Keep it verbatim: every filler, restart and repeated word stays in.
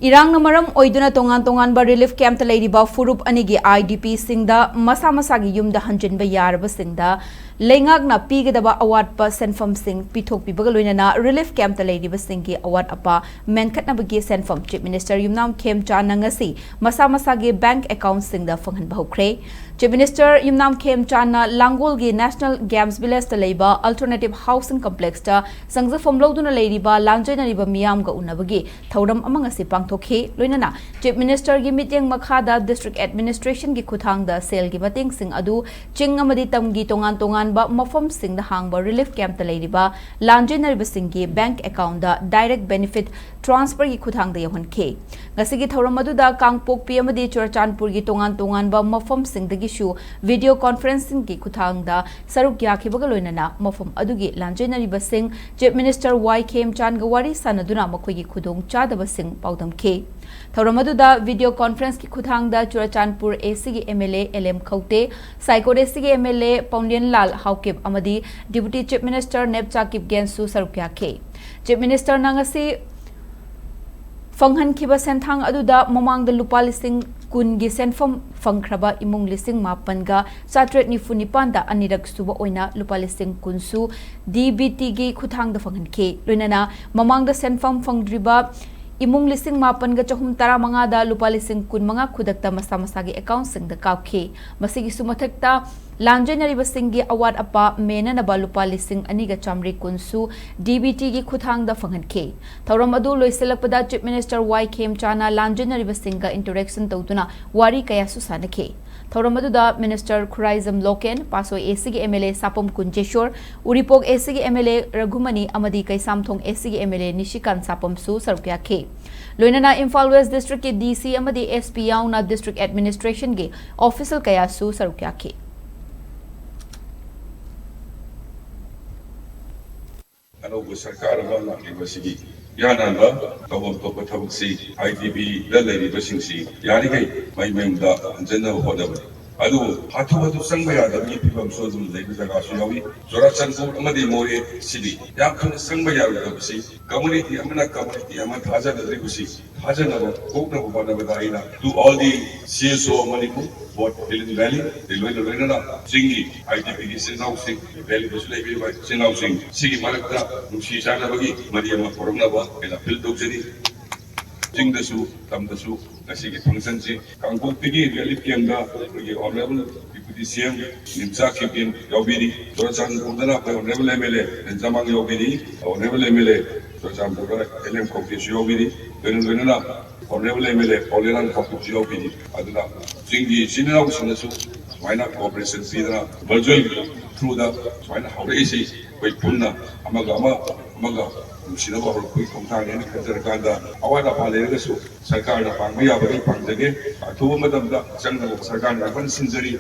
ꯏꯔꯥꯡꯅ ꯃꯔꯝ ꯑꯣꯏꯗꯨꯅ ꯇꯣꯉꯥꯟ ꯇꯣꯉꯥꯟꯕ ꯔꯤꯂꯤꯐ ꯀꯦꯝꯞꯇ ꯂꯩꯔꯤꯕ ꯐꯨꯔꯨꯞ ꯑꯅꯤꯒꯤ ꯑꯥꯏ ꯗꯤ ꯄꯤꯁꯤꯡꯗ ꯃꯁꯥ ꯃꯁꯥꯒꯤ ꯌꯨꯝꯗ ꯍꯟꯖꯤꯟꯕ ꯌꯥꯔꯕꯁꯤꯡꯗ ꯂꯩꯉꯥꯛꯅ ꯄꯤꯒꯗꯕ ꯑꯋꯥꯠꯄ ꯁꯦꯟꯐꯝꯁꯤꯡ ꯄꯤꯊꯣꯛꯄꯤꯕꯒ ꯂꯣꯏꯅꯅ ꯔꯤꯂꯤꯐ ꯀꯦꯝꯞꯇ ꯂꯩꯔꯤꯕꯁꯤꯡꯒꯤ ꯑꯋꯥꯠ ꯑꯄꯥ ꯃꯦꯟꯈꯠꯅꯕꯒꯤ ꯁꯦꯟꯐꯝ Chief Minister ꯌꯨꯝꯅꯥꯝ ꯈꯦꯝꯆꯥꯟꯅ ꯉꯁꯤ ꯃꯁꯥ ꯃꯁꯥꯒꯤ bank accountꯁꯤꯡꯗ ꯐꯪꯍꯟꯕ ꯍꯧꯈ꯭ꯔꯦ꯫ Chief Minister ꯌꯨꯝꯅꯥꯝ ꯈꯦꯝꯆꯥꯟꯅ ꯂꯥꯡꯒꯣꯜꯒꯤ National Games Villageꯇ ꯂꯩꯕ Alternative Housing Complexꯇ ꯆꯪꯖꯐꯝ ꯂꯧꯗꯨꯅ ꯂꯩꯔꯤꯕ ꯂꯥꯟꯖꯦꯟꯅꯔꯤꯕ ꯃꯤꯌꯥꯝꯒ ꯎꯅꯕꯒꯤ ꯊꯧꯔꯝ ꯑꯃ ꯉꯁꯤ ꯄꯥꯡꯊꯣꯛꯈꯤ꯫ ꯂꯣꯏꯅꯅ Chief Ministerꯒꯤ ꯃꯤꯠꯌꯦꯡ ꯃꯈꯥꯗ District Administrationꯒꯤ ꯈꯨꯠꯊꯥꯡꯗ ꯁꯦꯜꯒꯤ ꯃꯇꯦꯡꯁꯤꯡ ꯑꯗꯨ ꯆꯤꯡ ꯑꯃꯗꯤ ꯇꯝꯒꯤ ꯇꯣꯉꯥꯟ ꯇꯣꯉꯥꯟꯕ ꯃꯐꯝꯁꯤꯡꯗ ꯍꯥꯡꯕ ꯔꯤꯂꯤꯐ ꯀꯦꯝꯞꯇ ꯂꯩꯔꯤꯕ ꯂꯥꯟꯖꯦꯟꯅꯔꯤꯕꯁꯤꯡꯒꯤ bank accountꯇ direct benefit transferꯒꯤ ꯈꯨꯠꯊꯥꯡꯗ ꯌꯧꯍꯟꯈꯤ꯫ ꯉꯁꯤꯒꯤ ꯊꯧꯔꯝ ꯑꯗꯨꯗ ꯀꯥꯡꯄꯣꯛꯄꯤ ꯑꯃꯗꯤ ꯆꯨꯔꯆꯥꯟꯄꯨꯔꯒꯤ ꯇꯣꯉꯥꯟ ꯇꯣꯉꯥꯟꯕ ꯃꯐꯝꯁꯤꯡꯗꯒꯤꯁꯨ video conferencingꯒꯤ ꯈꯨꯠꯊꯥꯡꯗ ꯁꯔꯨꯛ ꯌꯥꯈꯤꯕꯒ ꯂꯣꯏꯅꯅ ꯃꯐꯝ ꯑꯗꯨꯒꯤ ꯂꯥꯟꯖꯦꯟꯅꯔꯤꯕꯁꯤꯡ Chief Minister ꯋꯥꯏ ꯈꯦꯝꯆꯥꯟꯒ ꯋꯥꯔꯤ ꯁꯥꯅꯗꯨꯅ ꯃꯈꯣꯏꯒꯤ ꯈꯨꯗꯣꯡꯆꯥꯗꯕꯁꯤꯡ ꯄꯥꯎꯗꯝꯈꯤ꯫ ꯊꯧꯔꯝ ꯑꯗꯨꯗ video conferenceꯀꯤ ꯈꯨꯠꯊꯥꯡꯗ Churachandpur ACꯒꯤ MLA L M ꯈꯧꯇꯦ, ꯁꯥꯏꯀꯣꯠ ACꯒꯤ MLA ꯄꯥꯎꯅꯦꯟꯂꯥꯜ Haokip ꯑꯃꯗꯤ Deputy Chief Minister ꯅꯦꯞꯆꯥ ꯀꯤꯞꯒꯦꯟꯁꯨ ꯁꯔꯨꯛ ꯌꯥꯈꯤ꯫ Chief Ministerꯅ ꯉꯁꯤ ꯐꯪꯍꯟꯈꯤꯕ ꯁꯦꯟꯊꯥꯡ ꯑꯗꯨꯗ ꯃꯃꯥꯡꯗ ꯂꯨꯄꯥ ꯂꯤꯁꯤꯡ ꯀꯨꯟꯒꯤ ꯁꯦꯟꯐꯝ ꯐꯪꯈ꯭ꯔꯕ ꯏꯃꯨꯡ ꯂꯤꯁꯤꯡ ꯃꯥꯄꯟꯒ ꯆꯥꯇ꯭ꯔꯦꯠ ꯅꯤꯐꯨ ꯅꯤꯄꯥꯟꯗ ꯑꯅꯤꯔꯛ ꯁꯨꯕ ꯑꯣꯏꯅ ꯂꯨꯄꯥ ꯂꯤꯁꯤꯡ ꯀꯨꯟꯁꯨ DBTꯒꯤ ꯈꯨꯠꯊꯥꯡꯗ ꯐꯪꯍꯟꯈꯤ꯫ ꯂꯣꯏꯅꯅ ꯃꯃꯥꯡꯗ ꯁꯦꯟꯐꯝ ꯐꯪꯗ꯭ꯔꯤꯕ ꯏꯃꯨꯡ ꯂꯤꯁꯤꯡ ꯃꯥꯄꯟꯒ ꯆꯍꯨꯝ ꯇꯔꯥꯃꯉꯥꯗ ꯂꯨꯄꯥ ꯂꯤꯁꯤꯡ ꯀꯨꯟꯃꯉꯥ ꯈꯨꯗꯛꯇ ꯃꯁꯥ ꯃꯁꯥꯒꯤ accountꯁꯤꯡꯗ ꯀꯥꯞꯈꯤ꯫ ꯃꯁꯤꯒꯤꯁꯨ ꯃꯊꯛꯇ ꯂꯥꯟꯖꯦꯟꯅꯔꯤꯕꯁꯤꯡꯒꯤ ꯑꯋꯥꯠ ꯑꯄꯥ ꯃꯦꯟꯅꯅꯕ ꯂꯨꯄꯥ ꯂꯤꯁꯤꯡ ꯑꯅꯤꯒ ꯆꯥꯃꯔꯤ ꯀꯨꯟꯁꯨ DBTꯒꯤ ꯈꯨꯠꯊꯥꯡꯗ ꯐꯪꯍꯟꯈꯤ꯫ ꯊꯧꯔꯝ ꯑꯗꯨ ꯂꯣꯏꯁꯤꯜꯂꯛꯄꯗ Chief Minister ꯋꯥꯏ ꯈꯦꯝꯆꯥꯅ ꯂꯥꯟꯖꯦꯟꯅꯔꯤꯕꯁꯤꯡꯒ interaction ꯇꯧꯗꯨꯅ ꯋꯥꯔꯤ ꯀꯌꯥꯁꯨ ꯁꯥꯅꯈꯤ꯫ ꯊꯧꯔꯝ ꯑꯗꯨꯗ Minister ꯈꯨꯔꯥꯏꯖꯝ ꯂꯣꯀꯦꯟ, ꯄꯥꯠꯁꯣꯏ ACꯒꯤ MLA ꯁꯥꯄꯝ ꯀꯨꯟꯖꯦꯁꯣꯔ, ꯎꯔꯤꯄꯣꯛ ACꯒꯤ MLA ꯔꯘꯨꯃꯅꯤ ꯑꯃꯗꯤ ꯀꯩꯁꯥꯝꯊꯣꯡ ACꯒꯤ MLA ꯅꯤꯁꯤꯀꯥꯟ ꯁꯥꯄꯝꯁꯨ ꯁꯔꯨꯛ ꯌꯥꯈꯤ꯫ ꯂꯣꯏꯅꯅ ꯏꯝꯐꯥꯜ West Districtꯀꯤ DC ꯑꯃꯗꯤ SP ꯌꯥꯎꯅ District Administrationꯒꯤ official ꯀꯌꯥꯁꯨ ꯁꯔꯨꯛ ꯌꯥꯈꯤ꯫ ꯑꯅꯧꯕ ꯁꯔꯀꯥꯔ ꯑꯃ ꯂꯥꯛꯂꯤꯕꯁꯤꯒꯤ ꯌꯥꯅꯕ ꯇꯧꯐꯝ ꯊꯣꯛꯄ ꯊꯕꯛꯁꯤ IDPꯗ ꯂꯩꯔꯤꯕꯁꯤꯡꯁꯤ ꯌꯥꯔꯤꯈꯩ ꯃꯩ ꯃꯌꯨꯝꯗ ꯍꯟꯖꯟꯅꯕ ꯍꯣꯠꯅꯕꯅꯤ꯫ ꯑꯗꯨꯕꯨ ꯍꯥꯊꯨ ꯍꯥꯊꯨ ꯆꯪꯕ ꯌꯥꯗꯕꯒꯤ ꯐꯤꯕꯝꯁꯨ ꯑꯗꯨꯝ ꯂꯩꯕ ꯖꯒꯥꯁꯨ ꯌꯥꯎꯏ꯫ ꯆꯨꯔꯥꯆꯥꯟꯄꯨꯔ ꯑꯃꯗꯤ ꯃꯣꯔꯦ ꯁꯤꯗꯤ ꯌꯥꯝ ꯊꯨꯅ ꯆꯪꯕ ꯌꯥꯔꯣꯏꯗꯕꯁꯤ, ꯀꯝꯃꯨꯅꯤꯇꯤ ꯑꯃꯅ ꯀꯝꯃꯨꯅꯤꯇꯤ ꯑꯃ ꯊꯥꯖꯅꯗ꯭ꯔꯤꯕꯁꯤ ꯊꯥꯖꯅꯕ ꯄꯣꯛꯅꯕ ꯍꯣꯠꯅꯕꯗ ꯑꯩꯅ to all the C S O of Manipur, both Hill and Valley, ꯑꯗꯩ ꯂꯣꯏꯅ ꯂꯣꯏꯅꯅ ꯆꯤꯡꯒꯤ I D P ꯒꯤ ꯏꯆꯤꯟ ꯏꯅꯥꯎꯁꯤꯡ, ꯚꯦꯂꯤꯗꯁꯨ ꯂꯩꯕꯤꯔꯤꯕ ꯏꯆꯤꯟ ꯏꯅꯥꯎꯁꯤꯡ ꯁꯤꯒꯤ ꯃꯔꯛꯇ ꯅꯨꯡꯁꯤ ꯆꯥꯟꯅꯕꯒꯤ ꯃꯔꯤ ꯑꯃ ꯄꯨꯔꯛꯅꯕ ꯑꯩꯅ ꯑꯄꯤꯜ ꯇꯧꯖꯔꯤ꯫ ꯆꯤꯡꯗꯁꯨ ꯇꯝꯗꯁꯨ ꯉꯁꯤꯒꯤ ꯐꯪꯁꯟꯁꯤ ꯀꯥꯡꯄꯣꯛꯄꯤꯒꯤ ꯔꯤꯂꯤꯐ ꯀꯦꯝꯗ ꯑꯩꯈꯣꯏꯒꯤ ꯑꯣꯅꯔꯦꯕꯜ ꯗꯤꯄ꯭ꯌꯨꯇꯤ ꯁꯤ ꯑꯦꯝ ꯅꯤꯝꯆꯥ ꯀꯤꯞꯒꯦꯟ ꯌꯥꯎꯕꯤꯔꯤ꯫ ꯆꯨꯔꯥꯆꯥꯟꯄꯨꯔꯗꯅ ꯑꯩꯈꯣꯏ ꯑꯣꯅꯔꯦꯕꯜ ꯑꯦꯝ ꯑꯦꯜ ꯑꯦ ꯂꯟꯖꯥꯃꯥꯡ ꯌꯥꯎꯕꯤꯔꯤ꯫ ꯑꯣꯅꯔꯦꯕꯜ ꯑꯦꯝ ꯑꯦꯜ ꯑꯦ ꯆꯨꯔꯥꯆꯥꯟꯄꯨꯔꯗ ꯑꯦꯜ ꯑꯦꯝ ꯈꯣꯡꯀꯦꯁꯨ ꯌꯥꯎꯕꯤꯔꯤ꯫ ꯂꯣꯏꯅ ꯂꯣꯏꯅꯅ ꯑꯣꯅꯔꯦꯕꯜ ꯑꯦꯝ ꯑꯦꯜ ꯑꯦ ꯄꯥꯎꯂꯦꯅꯥꯝ ꯈꯣꯡꯀꯦꯁꯨ ꯌꯥꯎꯕꯤꯔꯤ꯫ ꯑꯗꯨꯅ ꯆꯤꯡꯒꯤ ꯏꯆꯤꯟ ꯏꯅꯥꯎꯁꯤꯡꯅꯁꯨ ꯁꯨꯃꯥꯏꯅ ꯀꯣꯑꯣꯄꯔꯦꯁꯟ ꯄꯤꯗꯅ ꯚꯔꯆꯨꯋꯦꯜ ꯊ꯭ꯔꯨꯗ ꯁꯨꯃꯥꯏꯅ ꯍꯧꯔꯛꯏꯁꯤ ꯑꯩꯈꯣꯏ ꯄꯨꯟꯅ ꯑꯃꯒ ꯑꯃ ꯑꯃꯒ ꯅꯨꯡꯁꯤꯅꯕ ꯍꯧꯔꯛꯄꯒꯤ ꯈꯣꯡꯊꯥꯡꯅꯦꯅ ꯈꯟꯖꯔꯀꯥꯟꯗ ꯑꯋꯥꯠ ꯑꯄꯥ ꯂꯩꯔꯒꯁꯨ ꯁꯔꯀꯥꯔꯅ ꯄꯥꯡꯕ ꯌꯥꯕꯗꯤ ꯄꯥꯡꯖꯒꯦ꯫ ꯑꯊꯨꯕ ꯃꯇꯝꯗ ꯆꯪꯅꯕ ꯁꯔꯀꯥꯔꯅ ꯌꯥꯝ ꯀꯟꯅ ꯁꯤꯟꯖꯔꯤ꯫